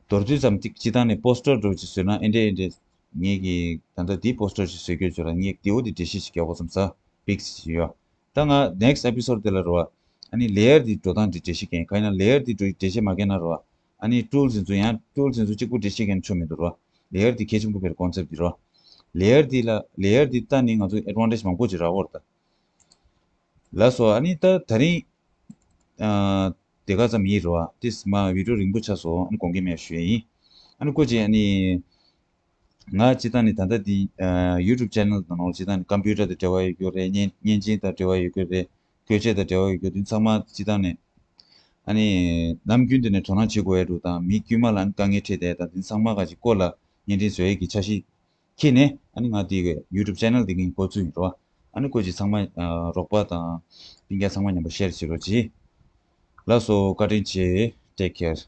མདོར་བསྡུས་ཙམ་ཏིག་སྤྱི་བཏང་ནས་poster འདྲ་བོ་ཅིག་བཟོས་ན་ཨེ་འདྲས་ཨེ་འདྲས། ངེད་ཀྱིས་ད་ལྟ་འདི་poster ཅིག་བཟོས་དགོས་བྱུང་ན་ངེད་འདི་འོ་འདི་འགྲེལ་བཤད་ཅིག་རྒྱག་དགོས་བསམ་ས་པིག་ཅིག་ཡོད། ད་ང་next episode དེ་ལ་རོ། ཨ་ནི་layer འདི་འགྲོ་སྟངས་འདི་འགྲེལ་བཤད་རྒྱག་ཡིན། ག་ཡིན་ན་layer འདི་འགྲོ་འགྲེལ་བཤད་མ་རྒྱག་ན་རོ། ཨ་ནི་tools འདི་ཚོ་ཡང་tools འདི་ཚོ་གཅིག་པུ་འགྲེལ་བཤད་རྒྱག་ན་ཆོ་མི་འདུག་རོ། Layer འདི་གལ་ཆེན་པོ་བེར་concept འདི་རོ། Layer འདི་ལ་layer འདི་ལྟ་ནི་ང་ཚོ་advantage མང་པོ་ཅིག་རག་གི་ཡོད་རེད་ད། ལགས་སོ། ཨ་ནི་ད་ད་རིང་ཨ་དེ་ག་ཙམ་ཡིན་རོ། ཨ་ཏིས་མ་video རིང་པོ་ཆགས་སོང་། ཨ་ནི་དགོངས་འགལ་མེད་ཞུ་ཡ་ཡིན། ཨ་ནི་སྐུ་མཁྱེན། ཨ་ནི་ང་སྤྱི་བཏང་ནི་ད་ལྟ་འདི་ཨ་YouTube channel དང་ནང་སྤྱི་བཏང་ནི་computer དང་འབྲེལ་བ་ཡོད་རྒྱུ་རེད། བརྙན་བརྙན་འཕྲིན་དང་འབྲེལ་བ་ཡོད་རྒྱུ་རེད། བཀོལ་སྤྱོད་དང་འབྲེལ་བ་ཡོད་རྒྱུ་འདི་ཚང་མ་སྤྱི་བཏང་ནི་ཨ་ནི་ནམ་རྒྱུན་དུ་ནས་དོ་སྣང་བྱེད་དགོས་ཡ་འདུག་དང་མི་དཀྱུས་མ་ལ་ཨ་ནི་དཀའ་ངལ་འཕྲད་བསྡད་དང་འདི་ཚང་མ་ག་ཅིག་སྐོར་ལ་བརྙན་འཕྲིན་བཟོ་ཡས་ཀྱི་འཆར་གཞི་འཁྱེར་ནས། ཨ་ནི་ང་དེ་གི་YouTube channel དེ་གི་འགོ་བཙུགས་ཡིན་རོ། ཨ་ནི་ཁོ་ཅིག་ཚང་མ་ཨ་རོགས་པ་དང་སྤུན་ཀྱག་ཚང་མ་མཉམ་པོ་share བྱེད་རོགས་གྱིས། ལགས་སོ། བཀའ་དྲིན་ཆེ། Take care།